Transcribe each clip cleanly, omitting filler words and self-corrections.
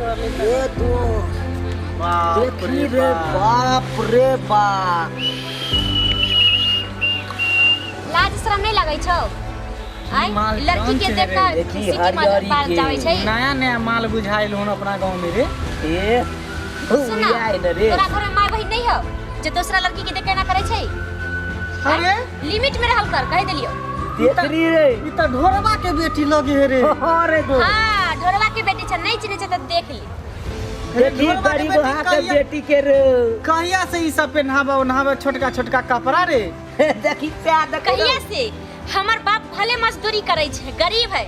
पड़ले। ए दोस्त, बाप देखी रे, बाप रे बाप। लाज शरम नहीं लगै छौ? आय माल लड़की कौन के छै देख रे? कर देखी सिटी मार हरियरी पार के। जावे छै। नया नया माल बुझाइल हुन अपना गांव में रे। ए सुन ना, आइ न रे। तोरा घर में माय बहिन नहीं हो जे दूसरा लड़की के देख के ना करे छै? अरे, लिमिट में रहल कर, कह देलियो। देखली रे। ई त ढोरबा के बेटी लगे हे रे। अरे दोस्त, हाँ, ढोरवा के बेटी छै, नहीं चिन्है छै त देख ली। देखी ढोरबा के गरीब बेटी हा के कहिया- बेटी के रे। कहिया से ई सब पेन्हावा ओन्हावा छोटका छोटका कपड़ा रे? देखी प्यार देखी। कहिया से हमर बाप भले मजदूरी करे छै, गरीब है,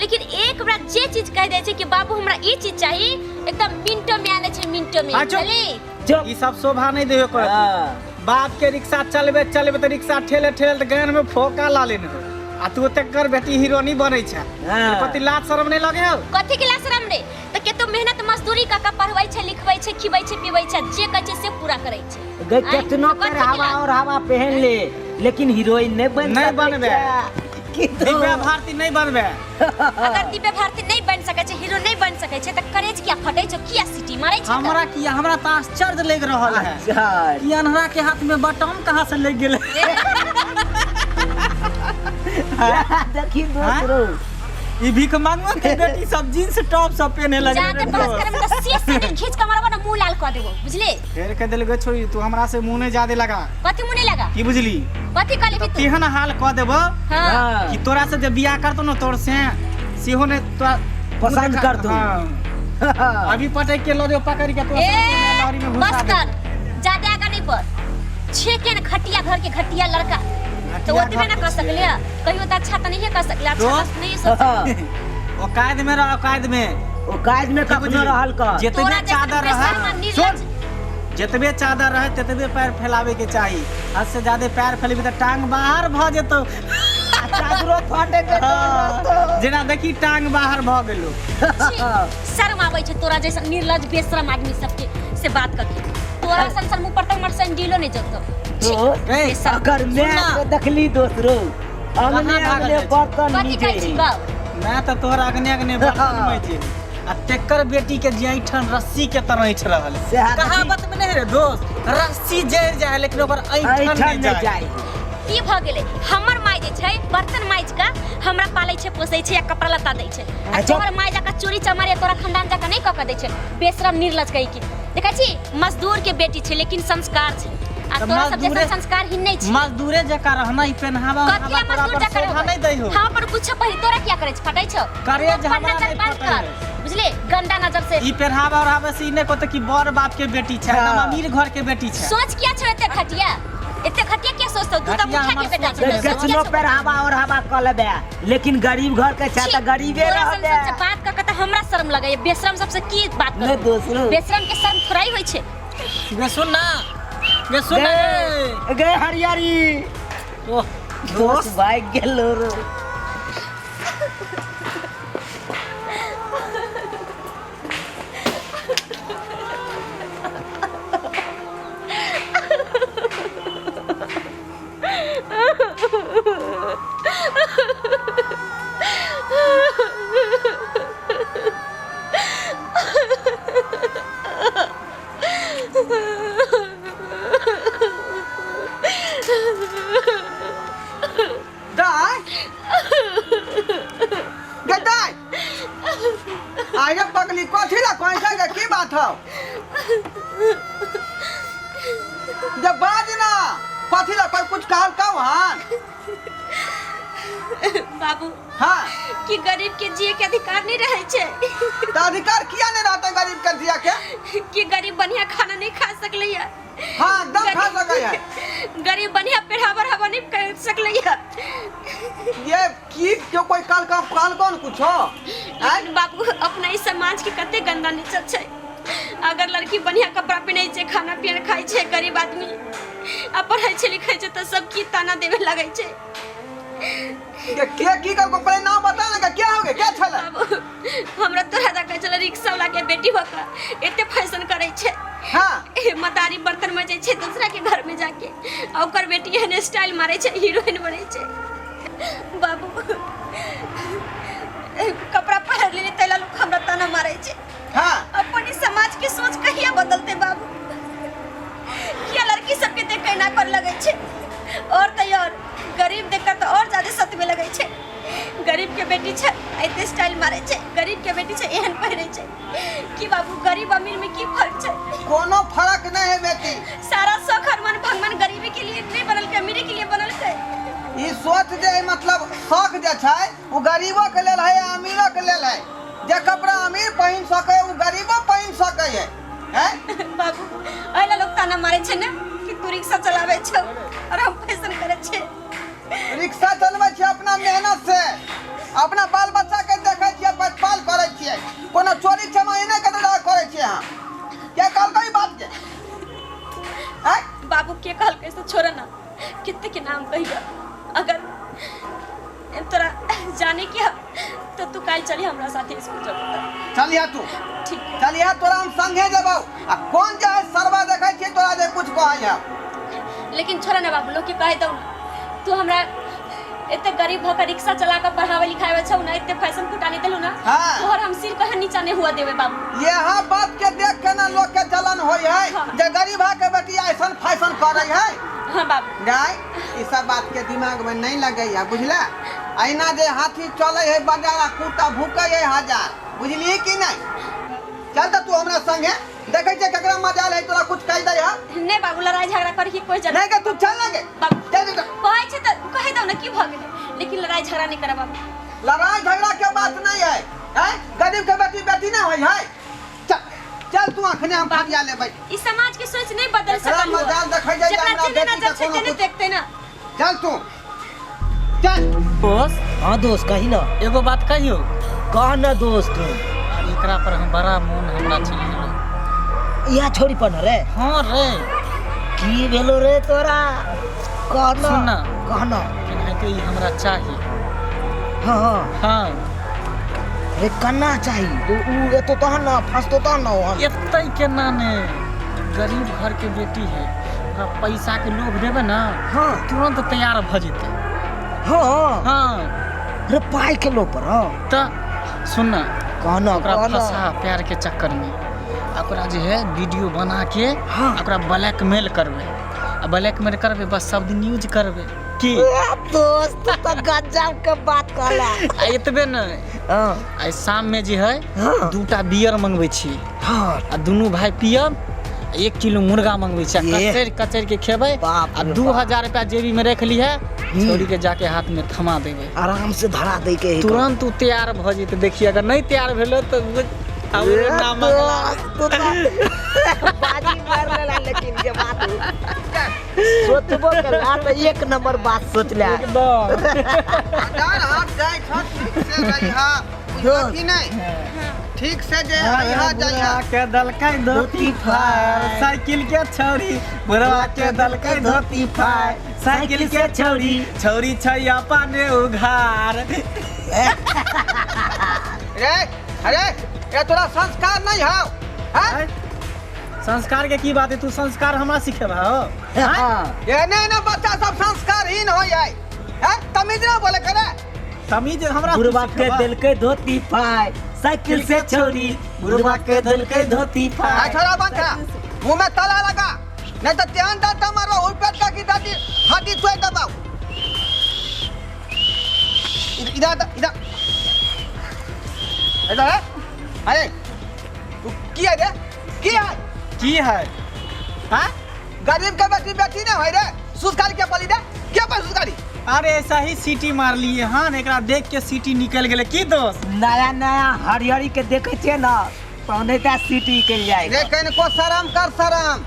लेकिन एक बार जे चीज कह दे छै कि बाबू हमरा ई चीज चाहिए, एकदम मिनटो में आने छै, मिनटो में। अच्छा। चली चुप। ई सब शोभा नहीं देहो करत। हाँ। बाप के रिक्शा चलबे चलबे त रिक्शा ठेले ठेले त गान में फोका ला लेने हो, आ तू ओते कर बेटी हीरोनी बनै छै। हाँ। पति लाज शरम नहीं लगे हो? कथी के लाज शरम रे? त केतो मेहनत मजदूरी क के पढ़बै छै, लिखबै छै, खिबै छै, पीबै छै, जे कहै छै से पूरा करै छै। गे आँय, केतनो तऽ कथी के पेरहावा लाज? और हवा पहन ले, लेकिन हीरोइन नहीं बन नहीं सकै बनबे। छै। की तो दिव्या भारती नहीं बनबे। अगर दिव्या भारती नहीं बन सकै छै, हीरो नहीं बन सकै छै, त करेज किया फटै छै, किया सिटी मारै छै? हमरा किया, हमरा त आश्चर्य लग रहल है अच्छा कि अनहरा के हाथ में बटम कहाँ से लग गेलै? देखी दोस्त रो, ई भीख मांगो के बेटी सब जींस टॉप सब पहने लगे। जाते बहस करे में त शेष सैंडल खींच के मारबो ना, मुंह लाल क देबो, बुझले? फेर कह देल गे छोरी, तू हमरा से मुंह नहीं ज्यादा लगा। कथी मुंह नहीं लगा? की बुझली? कथी कहली तू? तेहन हाल कह देबो हाँ। हाँ। कि तोरा से जब बियाह करतो ना, तोर से सेहो ने तोरा पसंद करतो। हाँ। अभी पटक के लो दे पकड़ के तोरा ए से लहरी में घुसा बस दे। कर, ज्यादा आगा नहीं बढ़। छे के न घटिया घर के घटिया लड़का तो घटिया ओतबे ना घर कर के सकले। कहियो तो अच्छा तो नहीं कर सकले, अच्छा दोस्त? तो नहीं सोच सकले। औकात में रह, औकात में। औकात में की कखनो बुझली? रहल कर। जेतबे तोरा जैसन चादर बेशर्म रहे, निर्लज। सुन, जेतबे चादर रहे तेतबे पैर फैलावे के चाही। हद से ज्यादा पैर फैलेबी तऽ टांग बाहर भऽ जेतौ। आ चादरो फाटे के डर रहतौ। जेना देखी टांग बाहर भऽ गेलो। छी, शर्म आबै छै तोरा जैसन निर्लज बेशरम आदमी सबके से बात करके। तोरा सन सन मुंह पर तक हमर सैंडिलो नहीं जगतो। छी, दोस्त, ए, बेशरम। अगर सुन मैं ना। के देखली दोस्त रो, अंगने कहाँ भागल अंगने जाइ छी? बर्तन कथी नीचे। कहै छी कह? मैं तऽ तोहर अगने अगने बर्तन मजे आ तेकर बेटी के जैठन रस्सी के तरह ऐंठ रहल है। सएह देखी। कहावत में नहीं रे दोस्त, रस्सी जरि जाए लेकिन ओकर ऐंठन ऐठन नहीं नहि जाए। जाइ। की भऽ गेलै? हमर माय जे छै बर्तन माजि कऽ हमरा पालै छै, पोसै छै आ कपड़ा लत्ता दै छै, आ अच्छा। तोहर माय जकाँ चोरी चमारी आ तोरा खानदान जकाँ नहि कऽ कऽ दै छै। बेशरम निर्लज कहि के देखै छी, मजदूर के बेटी छै लेकिन संस्कार छै, आ तऽ तोरा सब जैसन मजदूरे- संस्कारहीन नहि छै। मजदूरे जकाँ रहना, ई पेनहावा कथी ओनहावा तोरा मजदूर पर जकाँ शोभा रहबै? नहीं दै हो। हम अपन कुछो पहिर, तोरा किया करै छै, फटै छौ? करेज अपन हमरा नजर नहि बंद फटै कर, है। बुझले? गंदा नजर से। ई पेनहावा ओढ़ावा से ई नहि कहतौ कि बड़ बाप के बेटी छै, हाँ। एकदम अमीर घर के बेटी छै। सोच किया छौ एते घटिया? एते घटिया किया सोचतौ? तू तऽ घटिया मुखिया के हमर बेटा सोच छौ, नहि। सोच किया केतनो छौ? पेरहावा ओढ़ावा कऽ लेबे, लेकिन गरीब घर के छै तऽ गरीबे तोरा सन रहबे। सबसे बात कऽ के तऽ हमरा शर्म लगैया। बेशरम सबसे की बात नहि करू? दोस्त रो। बेशरम के शर्म थोड़ा ही होइ छै। गे सुन ना, गे सुन ना गे। गे गे हरियरी। ओह, दोस्त दोस्त भागि गेलो रो। दाय गे दाय, आगे पगली कथी ला कहै छै गे? की बात हौ जब बाज ना, कथी ला कोई कुछ कहल कहू? हन बाबू। हाँ। कि गरीब के जिए के अधिकार नहीं रहे छै? तऽ अधिकार किया नहीं रहते गरीब के जिया के? कि गरीब बढ़िया खाना नहीं खा सकले है? हाँ, एकदम खा सकै है। गरीब बढ़िया पेढ़ावर हवा नहीं कर सकले है? ये की क्यों कोई कल का कल कौन कुछ हो? लेकिन बाबू, अपना इस समाज के कते गंदा नेचर छै। अगर लड़की बढ़िया कपड़ा पहनै छै, खाना पीना खाइ छै, गरीब आदमी आ पढ़ै छै लिखै छै, तऽ सब की ताना देवे लगै छै। के के की कर को पहले नाम बता ना, क्या हो गया, क्या छला? बाबू, हमरा तोरा दऽ कहै छलै रिक्शा वाला के बेटी भऽ कऽ एते फैशन करै छै। हाँ। ए, मतारी बर्तन मजै छै दूसरा के घर में जाके, आ ओकर बेटी एहन स्टाइल मारै छै, हीरोइन बनै छै। बाबू, ए, कपड़ा पहिर लेली तै ला लोक हमरा ताना मारै छै। हाँ। आ के बेटी छै एते स्टाइल मारै छै, गरीब के बेटी छै एहन पहिरै छै। की बाबू गरीब अमीर में की फर्क छै? कोनो फर्क नहीं है बेटी। सारा शौक हरमन भगवान गरीबी के लिए नहीं बनल के, अमीरी के लिए बनल के। ई सोच जे है, मतलब शौक जे छै ओ गरीबो के लेल है आ अमीरो के लेल है। जे कपड़ा अमीर पहिन सके ओ गरीबो पहिन सके है, हैं? बाबू एहि लोग ताना मारै छै ने कि तू रिक्शा चलाबै छौ और हम फैशन करै छियै। रिक्शा चलबै छियै अपना मेहनत से, अपना बाल बच्चा के देखै छियै, प्रतिपाल करै छियै, कोनो चोरी चमारी नहि ककरो करै छियै हम। के कहलकै ई बात के? हैं? बाबू के कहलकै से छोड़ ना, कितने के नाम कहियो। अगर तोरा जाने के तो तू काल्हि चली हमरा साथे स्कूल जब। चलिया तू। ठीक। चलिया, तोरा हम संगे जेबौ। आ कोन जे है सरवा देखै छियै तोरा जे कुछ कहै है। लेकिन छोड़ ना बाबू, लोग के कहे दौ ना। तू हमरा एते गरीब भऽ के रिक्शा चला के पढ़ावे लिखावे छौ ना, एते फैशन फुटानी देलू ना। हाँ। तोहर हम सिर कहे नीचा नहीं हुआ देवे बाबू। यह बात के देख के ना लोग के जलन होय है। हाँ। जे गरीब के बेटी ऐसन फैशन करे है। हाँ बाबू। नहीं, ई सब बात के दिमाग में नहीं लगे है, बुझला? ऐना जे हाथी चले है बाजार आ कुत्ता भूके है हजार, बुझलिए कि नहीं? चल तो तू हमरा संगे देखै छियै केकरा मजाल है तोरा कुछ कह दे है। नहीं बाबू, लड़ाई झगड़ा कर के कोई जरूरत नहीं के तू चल लगे। बाबू। चल चल। कहै छै तऽ कहि दौ ना की भऽ गेलै, लेकिन लड़ाई झगड़ा नहीं करब बाबू। लड़ाई झगड़ा के बात नहीं है, हैं? गरीब के बेटी बेटी नहीं होय है। चल चल तू अखने हम फरिया लेबै। ई समाज के सोच नहीं बदल एकरा सकल हो। मजाल देखै जाइ जेकरा हमरा जेने बेटी नजर के छै कोनो तेने कुछ। देखते ना। चल तू चल। दोस्त। हाँ दोस्त, कही ना। एगो बात कहियो? कह ना दोस्त। एकरा पर हम बड़ा मोन हमरा चलि गेलो। इहा छोड़ी पर न रे? हाँ रे। की भेलो रे तोरा? कह ना। सुन ना। कह ना। केनाहितो ई हमरा चाही। हाँ हाँ। हाँ। रे कन्ना चाही? उ एतो तहन ना फसतो तहन ना ओहन। एतै केना ने, गरीब घर के बेटी है, ओकरा पैसा के लोभ देबै ना। हाँ। तुरंत तैयार भऽ जेतै। हाँ। हाँ। रे पाई के लोभ पर? हाँ। तऽ सुन ना। कह ना। ओकरा कह ना। फंसा प्यार के चक्कर में, आ ओकरा जे है वीडियो बना के। हाँ। ओकरा ब्लैकमेल करबै, आ ब्लैकमेल करबै बस सब दिन यूज करबै की। ए, दोस्त तू तो गजब के बात कहला। आ एतबे नहि। हाँ। आइ शाम में जे है हाँ। दूटा बियर मंगबै छी। हाँ। आ दुनू भाई पियब, आ 1 किलो मुर्गा मंगबै छी, आ ये। कचरि कचरि के खेबै। बाप आ रे दू बाप। हजार रुपया जेबी में रख लीहे, छौड़ी के जाके हाथ में थमा देबै। आराम से धरा दे के ही। तुरंत उ तैयार भऽ जेतै। देखिए, अगर नहीं तैयार भेलो तऽ हमरो ए, नाम अगला। दोस्त, तू तो बाजी मार लेला, लेकिन जे बात सोचबो करला तो एक नंबर बात सोच ले। एकदम। अगर हाथ जाइ छ ठीक से रहिहा, बुझलह कि नहीं? ठीक से जे रहिहा जाइहा। बुढ़वा के दलकै धोती फाड़ साइकिल के छौरी, बुढ़वा के दलकै धोती फाड़ साइकिल के छौरी, छौरी छै अपने उघार। रे अरे ये तोरा संस्कार नहीं हौ, हैं? संस्कार के की बात है? तू संस्कार हमरा सिखेबा हो? हाँ। एने ने बच्चा सब संस्कारहीन हो जाए हैं, तमीज ना बोले करे। तमीज हमरा तू बुढ़वा के सिखेबा? दिल के धोती पाए साइकिल से छोरी, बुढ़वा के दिल के धोती आ पाए। छोरा बंद खा, मुंह में ताला लगा, नहीं तो ध्यान दाता मारो हुई पेट का की दादी हाथी चोय दबाओ। इधर इधर इधर इधर है। अरे तू की है रे? की है? की है? हाँ, गरीब के बेटी बेटी ना होय रे, सुसकारी के पली दे के पर सुसकारी। अरे ऐसा ही सीटी मार लिए हन, एकरा देख के सीटी निकल गेलै की दोस्त? नया नया हरियरी के देखे छियै ना तहने ता सीटी निकलि जाय। रे कनिको शरम कर, शरम।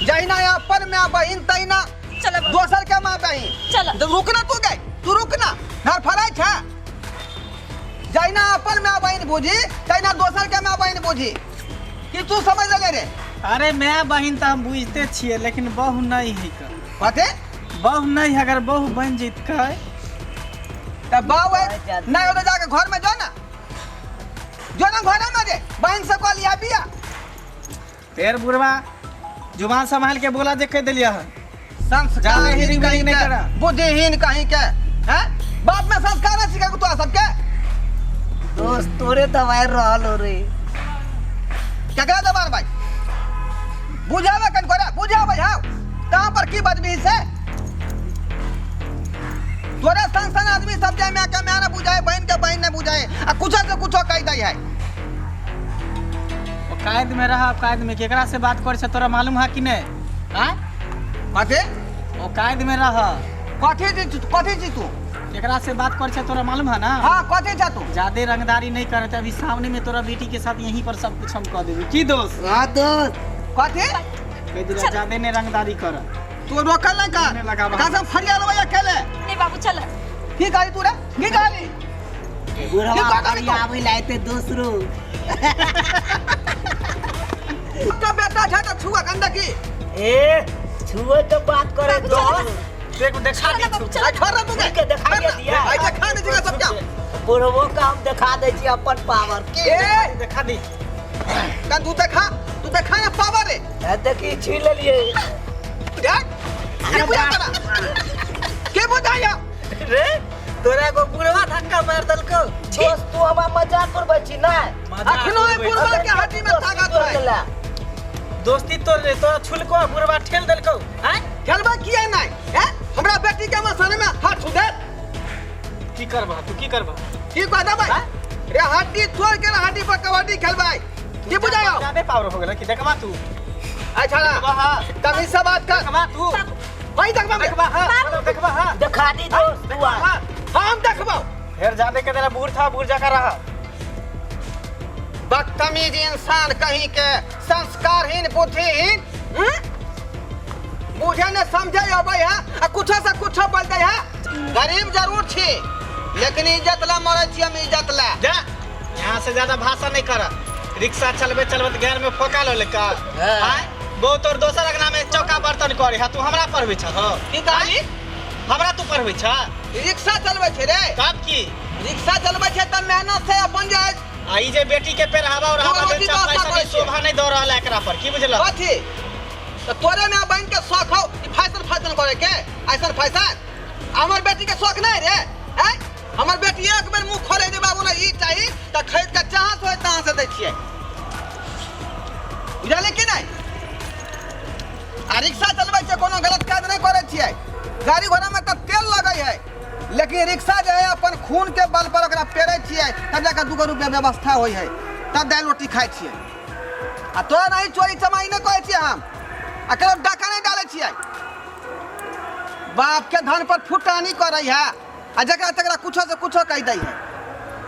जहिना अपन माय बहिन तहिना चलो बाबू। दोसर के माय बहिन। चलो। तो रुक ना तू गई, तू रुक ना, धरफड़ाइ छै। जहिना अपन माय बहिन बुझी तहिना दोसर के माय बहिन बुझी, कि तू समझ लेले रे? अरे my बहिन तऽ हम बुझते छियै, लेकिन बहु नहीं है का। कथी? बहु नहीं है, अगर बहु बन जैतकै। तऽ बाऊ है नहीं हो तो जाके घर में जो ना, जो ना घर में जे बहिन से कह लिया बिया। फेर बुढ़वा जुबान संभाल के बोला जे कह देलियै हन। संस्कार ज्यादा हिरिंग कहीं विरिंग नहीं के करा। बुद्धिहीन कहीं के हैं, बाप में संस्कार नहीं सिखा तोरा सबके। दोस्त तोरे दवाई रहल हो रे। केकरा दबार भाई बुझावे कन करे बुझावे हाउ कहाँ पर की बदबी से तोरे संग संग आदमी सब जाय मैं के मैं ना बुझाए। बुझै आ कुछो से कुछो कहि दै है। ओ कायद में रह, कायद में केकरा से बात करे छे तोरा मालूम है कि नहीं? आय कथी? ओ कायद में रह। कथी छी, कथी छी तू? केकरा से बात करे छे तोरा मालूम है ना? हाँ, कथी छा तू? ज्यादे रंगदारी नहीं करे, अभी सामने में तोरा बेटी के साथ यहीं पर सब कुछ हम कह देबे। की दोस्त? हाँ दोस्त। कथी? कह दिला ज्यादे नहीं रंगदारी कर। तू रोकल नहीं कर। नहीं लगाबा। का सब फरिया लेबै अकेले? नहीं बाबू चल। की कहली तू रे? की कहली? बुढ़वा की कहली तू? आबै लाते दोसरो। तो बेटा छा त छुआ गंदगी। ए छुए तो बात करे दोस्त। देख देखा दी बाबू, छू। चल। आ छोड़ रे तू के। के देखाइए दिया। आई देखा दे जगह सब क्या। बुढ़वो का हम देखा दै छी अपन पावर के। ए देखा दी। का तू देखा, तू देखा ना पावर रे। ए, देखी छी लेलिए। देख के बुझा तोरा? के बुझाया? रे तोरा को बुढ़वा धक्का मार देलको। दोस्त तू हमरा मजाक करबै छी ना? अखनो ए बुढ़वा के हड्डी में ताकत है। दोस्ती तोड़ रे तोरा छुलको बुढ़वा ठेल देलको। हैं खेलबा किया नहीं? हैं हमरा बेटी के मसाने में हाथ छू दे। की करबा तू? की करबा? की कह देबै रे? हड्डी तोड़ के हड्डी पर कबड्डी खेलबै। की बुझायो? ज्यादे पावर हो गेल कि देखबा तू? अच्छा देखबा हां। तमीज से बात कर। देखबा तू। वही देखबा। देखबा हां, देखबा हां। देखा दी दोस्त तू आ। हां हम देखबो। फिर ज्यादे के तेरा बूढ़ था, बूढ़ जाकर रहा। बदतमीज इंसान कहीं के, संस्कारहीन बुद्धिहीन, बुझे ने समझे अबै है आ कुछो से कुछो बोलते है। गरीब जरूर छी लेकिन इज्जत ला मरै छी हम, इज्जत ला। जा यहाँ से ज्यादा भाषा नहीं कर। रिक्शा चलबे चलबे घर में फोका लो लेका। आय बहुत और दोसर अंगना में चौका बर्तन करे है, तू हमरा पढ़बै छ? हो की कहली? हमरा तू पढ़बै छ? रिक्शा चलबै छै रे। तब की रिक्शा चलबै छै त मेहनत से अपन जे आ ई जे बेटी के पेरहावा और हवा रोटी दे व्यवस्था पैसा करै के छियै। शोभा नहीं दऽ रहल है एकरा पर, की बुझलक? कथी त तोरे में बहन के शौक हौ ई फैशन फैशन करे के? ऐसन फैशन हमर बेटी के शौक नहीं रे? हैं हमर बेटी एक बेर मुंह खोले जे बाबू ने ई चाही त खरीद के जहाँ से होय तहाँ से दै छियै, बुझलियै कि नहीं? आ रिक्शा चलबै छै कोनो गलत काज नहीं करै छियै। गाड़ी घोड़ा में तऽ तेल लगै है लेकिन रिक्शा जे है अपन खून के बल पर ओकरा पेरै छियै तब जाके 2 रुपया व्यवस्था होइ है, तब दालि रोटी खाइ छियै। आ तोरा नहीं चोरी चमाई नहीं करै छियै हम, आ ककरो डाका नहीं डालै छियै। बाप के धन पर फुटानी करै है आ जकरा तकरा कुछो से कुछो कहि दै है।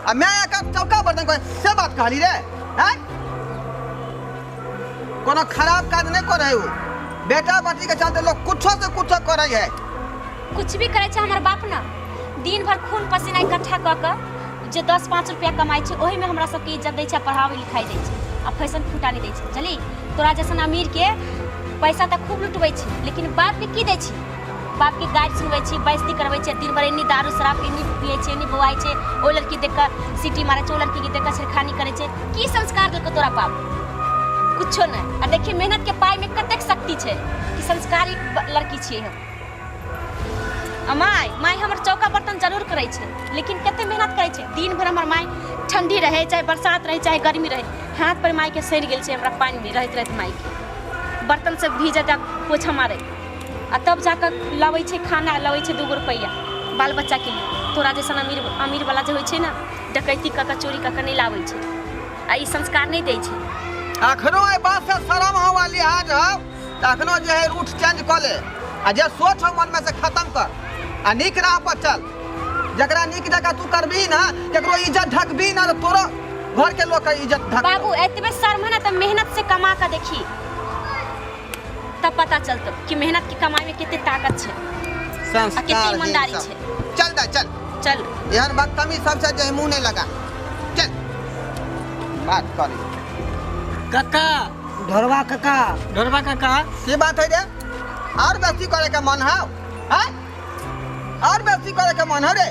आ मैं एकर चौका बर्तन करे से बात कहली रे? हैं कोनो खराब काज नहीं करे उ। बेटा बेटी के चलते लोग कुछो से कुछो करे है। कुछ भी करे छै हमर बाप ना, दिन भर खून पसीना इकट्ठा कऽ कऽ जे 10-5 रुपया कमाइ छै ओहिमे हमरा सबके इज्जत दै छै, पढ़ाबै लिखाइ दै छै आ फैशन फुटानी दै छै। बुझली? तोरा जैसन अमीर के पैसा तऽ खूब लुटबै छै लेकिन बापके की दै छै? बापके गारि सुनबै छी, बेइज्जती करबै छै, दिन भर एन्नी दारू शराब एन्नी पियै छै, एन्नी बौआइ छै, ओहि लड़की देख कऽ सीटी मारै छै, ओहि लड़कीके देख कऽ छेड़खानी करै छै। की संस्कार देलकै तोरा बाप? कुछो नहि। आ देखी मेहनत के पाइमे कतेक शक्ति छै कि संस्कारी लड़की छियै हम। आ माय माय हमर चौका बर्तन जरूर करै छै लेकिन कते मेहनत करै छै। दिन भर हमर माय ठंडी रहै चाहे बरसात रहै चाहे गर्मी रहै, हाथ पर मायके सड़ि गेल छै हमरा पानिमे रहैत रहैत, मायके बर्तन सब भीजत आ पोछा मारै आ तब जाकऽ लबै छै खाना, लबै छै 2 रुपैआ बाल बच्चाके लिए। तोरा जैसन अमीर अमीर वाला जे होइ छै ने, डकैती कऽ कऽ चोरी कऽ कऽ नहि लाबै छै आ ई संस्कार नहि दै छै। अखनो एहि बात से शरम हौ आ लिहाज हौ तऽ अखनो जे है रूट चेंज कऽ ले आ जे सोच हौ मन में से खत्म कर आ नीक राह पर चल। जकरा नीक जगह तू करबही ना, केकरो इज्जत ढकबही ना, तऽ तोरो घर के लोग के इज्जत ढक। बाबू एतबे शर्म है ना तऽ मेहनत से कमा कऽ देखी तब पता चलतौ कि मेहनत के कमाई में कते ताकत छै आ कते ईमानदारी छै। चल दा चल चल। एहन बदतमीज सबसे जे मुंह नहीं लगा, चल बात करी। काका ढोरवा काका। ढोरवा काका की बात है रे? और बेसी करे के मन हौ? हैं और बेसी करे के मन हौ रे?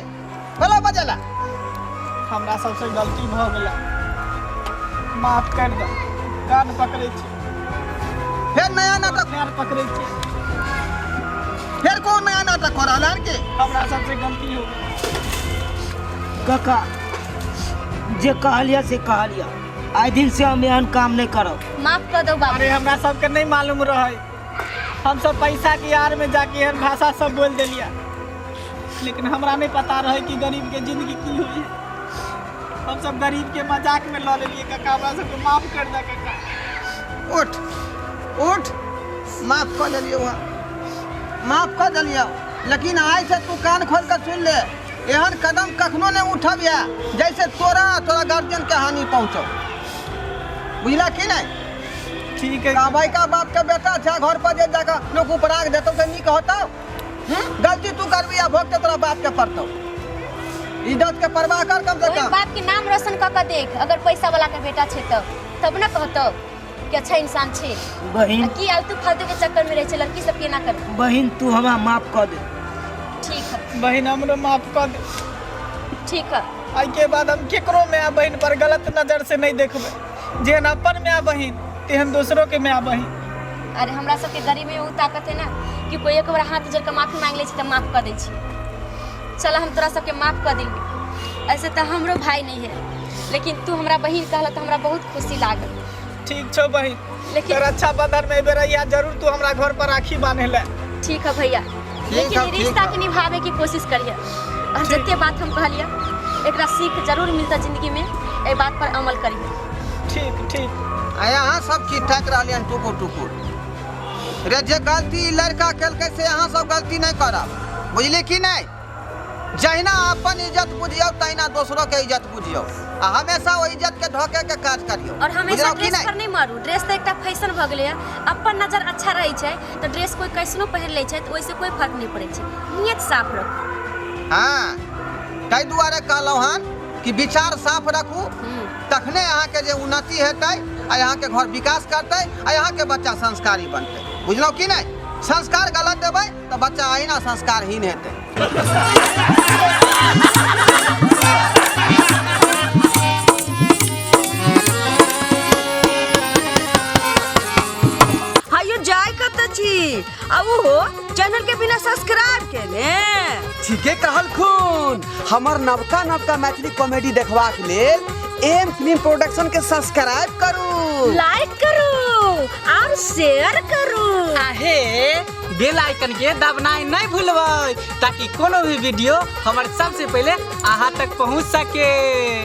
बोलो बजेला। हमरा सबसे गलती भऽ गेला, माफ कर दे। कान पकड़ै छी। फेर नया नाटक? पैर पकड़ै छी। फेर कौन नया नाटक कर रहल हन की? हमरा सबसे गलती हो गेल। काका जे कहलिया से कहलिया, आइ दिन से हम एहन काम नहीं करब। माफ कर दो बाबू। अरे हमरा सबके नहीं मालूम रहे, हम सब पैसा के यार में जाके एहन भाषा सब बोल देलिया, लेकिन हमरा नहीं पता रहे कि गरीब के जिंदगी की हुई। हम सब गरीब के मजाक में लऽ लेलियै काका, हमरा सबके माफ कर दे काका। उठ उठ, माफ कऽ देलियौ हँ, माफ कऽ देलियौ, लेकिन आइ से तू कान खोल कऽ सुनि ले, एहन कदम कखनो नहि उठबिहे जैसे तोरा आ तोरा गार्जियन के हानि पहुँचौ, बुझला कि नहि? ठीक है। कहबै का बाप के बेटा छै, घर पर जे जाकऽ लोक उपराग देतौ से नीक होतौ? गलती तू करबी आ भोगते तोरा बाप के पड़तौ। इज्जत के परवाह कर कम से ओहि कम। बाप के नाम रोशन कऽ के देख, अगर पैसा वाला के बेटा छै तब तब न कहतौ कि अच्छा इंसान छै। बहिन, आ की आलतू फालतू के चक्कर में रहै छै लड़की सब, केना करे? बहिन तू हमरा माफ कऽ दे। ठीक है। बहिन हमरो माफ कऽ दे। ठीक है। आइ के बाद हम केकरो माय बहिन पर गलत नजर से नहीं देखबै, जेहन अपन माय बहिन तेहन दोसरो के माय बहिन। अरे हमरा सबके गरीबी में उ ताकत है ना कि कोई एक बार हाथ जोड़ के माफी मांग लै छै तऽ माफ कऽ दै छियै। चल हम तोरा सबके माफ कऽ देली। ऐसे तऽ हमरो भाई नहीं है, लेकिन तू हमरा बहिन कहला तऽ हमरा बहुत खुशी लागल। ठीक छौ बहिन, लेकिन रक्षाबंधन में एबेर अइहा जरूर तू हमरा घर पर राखी बांधे ले। ठीक है भैया, लेकिन है, ठीक रिश्ता है। के निभावे की कोशिश करिए और जते बात हम कहलिए एकरा सीख जरूर मिलता जिंदगी में, एहि बात पर अमल करिए। ठीक ठीक। आ यहाँ सब ठीक ठाक रहलियै हन टुकुर टुकुर रे, जे गलती ई लड़का केलकै से अहाँ सब गलती नहि करब, बुझली कि नहि? जहिना अपन इज्जत बुझियौ तहिना दोसरो के इज्जत बुझियौ आ हमेशा ओहि इज्जत के ढके के काज करियौ। और हमेशा बुझलहुँ कि ड्रेस नहि? पर नहीं मारू, ड्रेस तऽ एकटा फैशन भऽ गेलै है। अपन नजर अच्छा रहै छै तऽ ड्रेस कोई कैसनो पहिर लै छै तऽ ओहिसँ कोई फर्क नहीं पड़ै छै, नियत साफ रखू। हाँ, ताहि दुआरे कहलहुँ हन कि विचार साफ रखू, तखने अहाँके जे उन्नति हेतै आ अहाँके घर विकास करतै आ अहाँके बच्चा संस्कारी बनतै, बुझलहुँ कि नहि? संस्कार गलत देबै तऽ बच्चा अहिना संस्कारहीन हेतै। हायो जाय कत छी आ उहो चैनल के बिना सब्सक्राइब केने? ठीके कहलखुन, हमर नवका नवका मैथिली कॉमेडी देखबाक लेल एम फिल्म प्रोडक्शन के सब्सक्राइब करू, लाइक करू और शेयर करू। आहे बेल आइकन के दबनाइ नहीं भूलबै ताकि कोनो भी वीडियो हमर सबसे पहले अहाँ तक पहुँच सके।